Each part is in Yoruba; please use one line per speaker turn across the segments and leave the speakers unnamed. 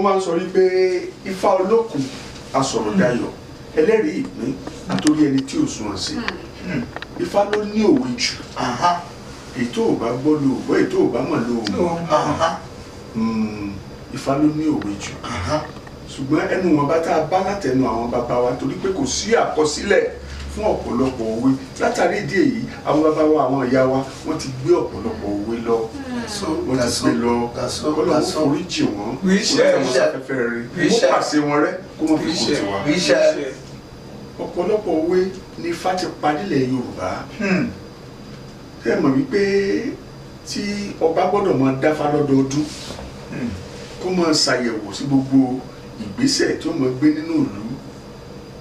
Mo máa ń sọ wípé Ifá olókun asọ̀rọ̀dayọ̀ ẹlẹ́rìí ìpín àtòrí ẹni tí ò sunwọ̀n sí. Ifá ló ní òwe jù. Èyí tó ò bá gbọ́ ló ò gbọ́, èyí tó ò bá mọ̀ ló ò mọ̀. Ifá ló ní òwe jù, ṣùgbọ́n ẹnu wọn bá tá a bá látẹnu àwọn bàbá wa, torí pé kò sí àkọsílẹ̀ fún ọ̀pọ̀lọpọ̀ òwe. Látàrí ìdí èyí, àwọn bàbá wa, àwọn ìyá wa, wọ́n ti gbé ọ̀pọ̀lọpọ̀ òwe lọ, wọ́n ti gbé lọ. Kọ́lọ́run foríjì wọ́n, kó tẹ́ wọn sáfẹ́fẹ́ rere, kó pàṣẹ wọn rẹ́, kó wọ́n fi kò tiwa. Ọ̀pọ̀lọpọ̀ òwe ni Ifá ti pa nílẹ̀ Yorùbá. Ṣé ẹ mọ̀ wípé tí ọba gbọ́dọ̀ máa dáfá lọ́dọọdún, kó máa ṣàyẹ̀wò sí gbogbo ìgbésẹ̀ tí ó máa gbé nínú ìlú,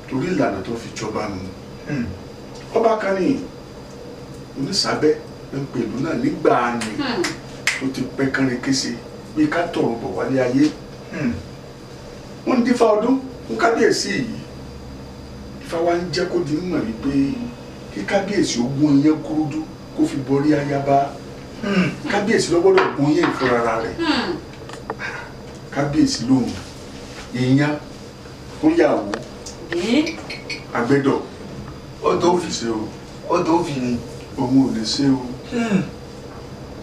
torí ìlànà tó fi jọba nù? Ọba kan ní Onísàbẹ̀ ń pè ìlú náà nígbà ni ó ti pẹ́ kánrin kése bí ká tọ̀run bọ̀ wálé ayé. Wọ́n ń dífá ọdún fún kábíyèsí yìí. Ifá wa ń jẹ́ kó di mímọ̀ wípé kí kábíyèsí ó gún iyán kúrúdú kó fi borí ayaba. Kábíyèsí ló gbọ́dọ̀ gún iyán ìfúnra rẹ̀. Kábíyèsí lòun iyán fún yàwó àgbẹ̀dọ̀
ó tó
fi ṣe o.
Ó tó fi ni.
Òun ò lè ṣe o.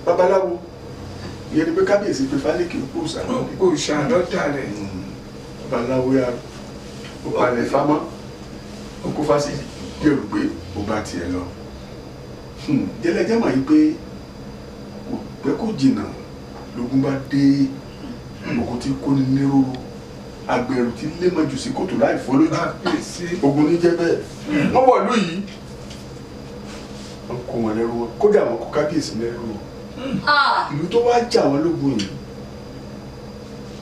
Babaláwo ìyẹn ni pé kábíyèsí pé fálékè kó sàlọ́dẹ̀.
Kò ṣàlọ́dà rẹ̀.
Babaláwo yà ó palẹ̀ fámọ́, ó kó fásitì yẹ̀rù pé ó bá tiẹ̀ lọ. Jẹlẹjẹ mọ̀ yìí pé kò pẹ́ kò jìnnà lógún bá dé, ogun tí kò ní nírúurú, agbẹ̀rù tí lé mọ́jú sí kòtò láì fọ́ lójú. Ogun ní jẹ́ bẹ́ẹ̀. Wọ́n wọ̀lú yìí, wọ́n kó wọn lẹ́rú wọn, kódà wọn kó kábíyèsí lẹ́rú wọn. Ìlú tó wá jà wọn lógun yìí,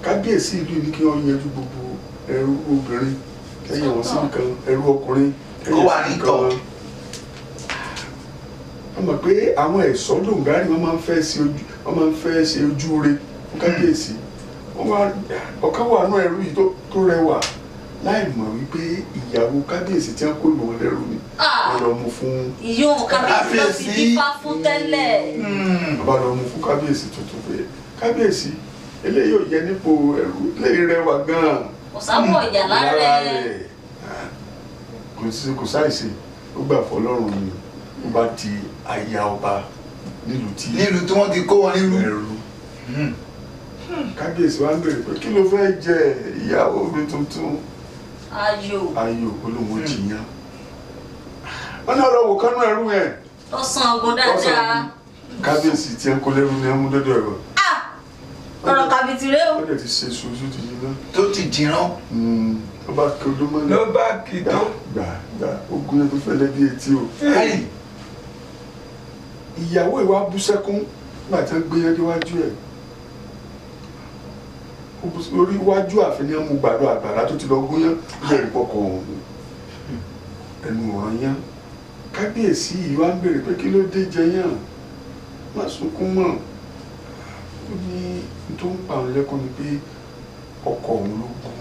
kábíyèsí ìlú yìí ní kí wọ́n yanjú gbogbo ẹrú obìnrin kẹ́yìn wọn síbi kan, ẹrú ọkùnrin kẹ́yìn síbi kan. Wọ́n mọ̀ pé àwọn ẹ̀ṣọ́ lòǹgárì wọ́n máa ń fẹ́ ṣe ojú, wọ́n máa ń fẹ́ ṣe ojú re fún kábíyèsí. Ọ̀kan wà nú ẹrú yìí tó rẹwà, láì mọ̀ wípé ìyàwó kábíyèsí tí wọ́n kó lù wọ́n lẹ́rú ni. Wọ́n lọ mú fún
ìyóhùn kábíyèsí ló ti dífá fún tẹ́lẹ̀.
Wọ́n bá lọ mú fún kábíyèsí tuntun pé kábíyèsí, eléyìí ò yẹ nípò ẹrú, eléyìí rẹwà gan-an.
Kò sáwọ̀ ìyà lára rẹ̀.
Kò sáìsì, ó gbà fọlọ́run ni. Ó bá di aya ọba nílùú tí
nílùú tí wọ́n ti kó wọn nílùú
ẹrú. Kábíyèsí wa ń bèrè pé kí ló fẹ́ jẹ, ìyàwó mi tuntun?
Ayò.
Ayò olóhùn jiyàn. Wọn ní ọlọ́wọ́ kánú ẹrú yẹn
lọ́sàn-án ogun dáadáa.
Kábíyèsí tí ń kó lẹ́rú ni ẹ mú dọ́dọ̀ ẹ̀rọ.
Ọ̀rọ̀ kàbìtì rẹ o.
Ó lè ti ṣe ṣoṣo ti jiná.
Tó ti jiná.
Ó bá kí odó mọ́lẹ̀.
Ló bá kí tó.
Gbà gbà, ogun yẹn tó fẹ́lẹ́ bí etí o. Ìyàwó ìwà bú sẹ́kún nígbà tí wọ́n gbé yẹn déwájú ẹ̀. Orí iwájú ààfin ni wọ́n mú gbàdo àgbàrá tó ti lọ gún yán lórí ìpọkọ̀ ọ̀hún. Ẹnu ọ̀ràn yán. Kábíyèsí yìí wá ń béèrè pé kí ló dé jẹ yán, má sunkún mọ́. Ó ní tó ń pa òun lẹ́kún ni pé ọkọ òun ló gún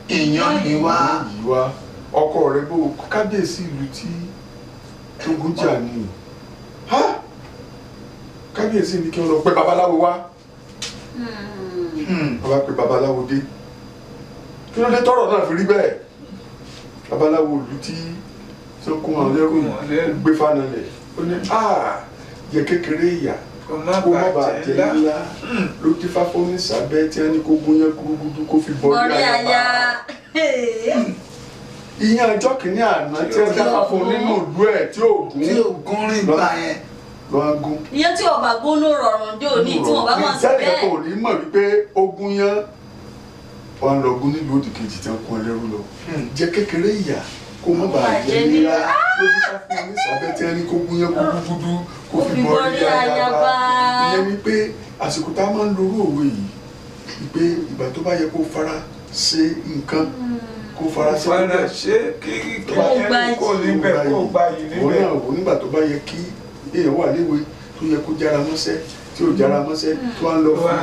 ìyàn yìí wá.
Yìí wá ọkọ rẹ̀ bó kábíyèsí ìlú tí tó gún jà ni. Kábíyèsí ni kí wọ́n lọ pé babaláwo wá. Wọ́n bá pe babaláwo dé. Kí ló dé tọ́rọ̀ náà fi rí bẹ́ẹ̀? Babaláwo ìlú tí tó kún wọn lẹ́rù gbé fanalẹ̀. Ó ní jẹ kékeré ìyà kó má bàa jẹ ńlá ló dífá fún Onísàbẹ̀ tí wọ́n ní kó gún yẹn kúrúgúdú kó fi bọ́rí ayaba. Ìyẹn ọjọ́ kìíní àná tí wọ́n dáfá fún nínú ìlú ẹ̀ tí ò gún.
Tí ò gún rìn gbà yẹn.
Lọ́wọ́ gún.
Ìyẹn tí ọba gbóná rọrùn dé òní tí wọ́n bá máa sọ bẹ́ẹ̀.
Ìjáde kankan ò ní mọ̀ wípé ogun yẹn wọ́n lọ gún nílùú òdì kejì tí wọ́n kún ẹlẹ́rú lọ. Jẹ kékeré ìyà kó má bàa jẹ nílá ló dífá fún Onísàbẹ̀ tí wọ́n ní kó gún yẹn kúrúgúdú kó fi bọ́rí ayaba. Ìyẹn ni pé àsìkò tá a máa ń lorú òwe yìí pé ìgbà tó bá yẹ kó fara ṣe nǹkan, kó fara ṣe
fara ṣe kí kó níbẹ̀ kó gba yìí níbẹ̀.
Wọ́n náà wò nígbà tó bá yẹ kí èèyàn wà léwe tó yẹ kó jára mọ́ṣẹ́ tí ò jára mọ́ṣẹ́ tó wá ń lọ fún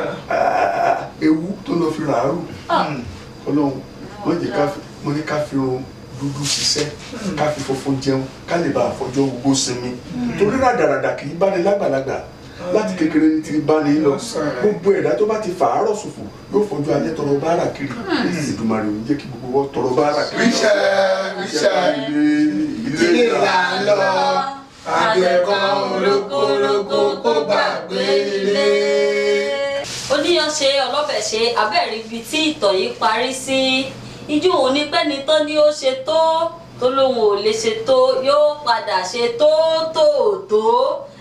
ewu tó lọ fi ràárù. Ọlọ́run wọ́n jẹ́ ká mo ní ká fi irun dúdú ṣiṣẹ́, ká fi funfun jẹun, ká lè bá àfọjọ́ gbogbo sinmi, torí ràdàràdà kì í bá ní lágbàlagbà. Láti kékeré ní ti bá ní lọ. Gbogbo ẹ̀dá tó bá ti fàárọ̀ ṣòfò yóò fojú alẹ́ tọrọ báárà kiri. Èdùmàrè ò ní jẹ́ kí gbogbo wọn tọrọ báárà kiri.
Ríṣẹ́ ríṣẹ́ ilé là ń lọ. Àgbẹ̀kọ́ olókoolóko kó gbàgbé ilé.
Oníyan ṣe ọlọ́bẹ̀ ṣe abẹ́rẹ́ ibi tí ìtàn yìí parí sí. Ijó òun ní pẹ́ni tán ni ó ṣe tó lóun ò lè ṣe tó yóò padà ṣe tó tó tó.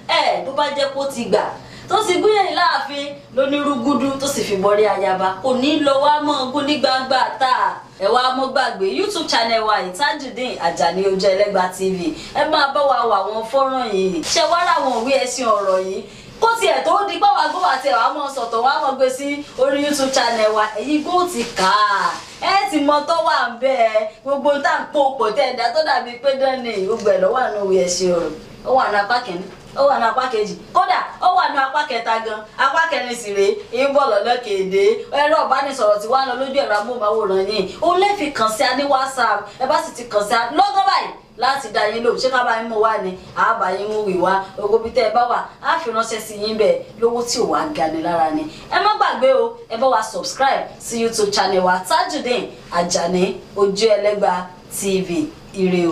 Ẹ bó bá jẹ́ kó ti gbà tó sì gúnyẹ̀ láàfin lónírúgúdú tó sì fi bọ́rí ayaba kò ní lọ wá mọ́ ogún ní gbangba tá ẹ wá mọ́ gbàgbé YouTube channel wa Tajudeen Ajani Ojú Ẹlẹ́gba TV. Ẹ máa bá wa wà àwọn fọ́nrán yìí, ṣé wá ráwọn òwe ẹ̀sìn ọ̀rọ̀ yìí kó tiẹ̀ tó di pé wàá gbọ́ àti ẹ̀ wàá mọ̀ sọ̀tọ̀ wàá mọ̀ gbé sí orí YouTube channel wa. Èyí gbó ti kà á, ẹ ti mọ tó wà ń bẹ́ẹ̀ gbogbo tá à ń pò pọ̀ tẹ́ ẹ̀dá tó dàbí pé dán ni gbogbo ẹ̀ lọ́wọ́ àná òwe ẹ̀sìn ọ̀rọ̀. Ó wà ní apá kìíní, ó wà ní apá kejì, kódà ó wà ní apá kẹta gan, apá kẹrin sì rèé ń bọ̀ lọ́nà kéde. Ẹ̀rọ ìbánisọ̀rọ̀ tí wàá lọ lójú ẹ̀rọ amóhùnmáwòrán yìí, ó lè fi kàn sí a ní WhatsApp. Ẹ bá sì ti kàn sí a lọ́gán báyìí láti dá yín lò, ṣé ká bá yín mú wá ni àbá yín mú wíwá gbogbo bí tẹ́ ẹ bá wà á fi ránṣẹ́ sí yín bẹ́ẹ̀ lówó tí ò wá gani lára ni. Ẹ má gbàgbé o, ẹ bá wa subscribe sí YouTube channel wa Tajudeen Ajani Ojú Ẹlẹ́gba TV. Ire o.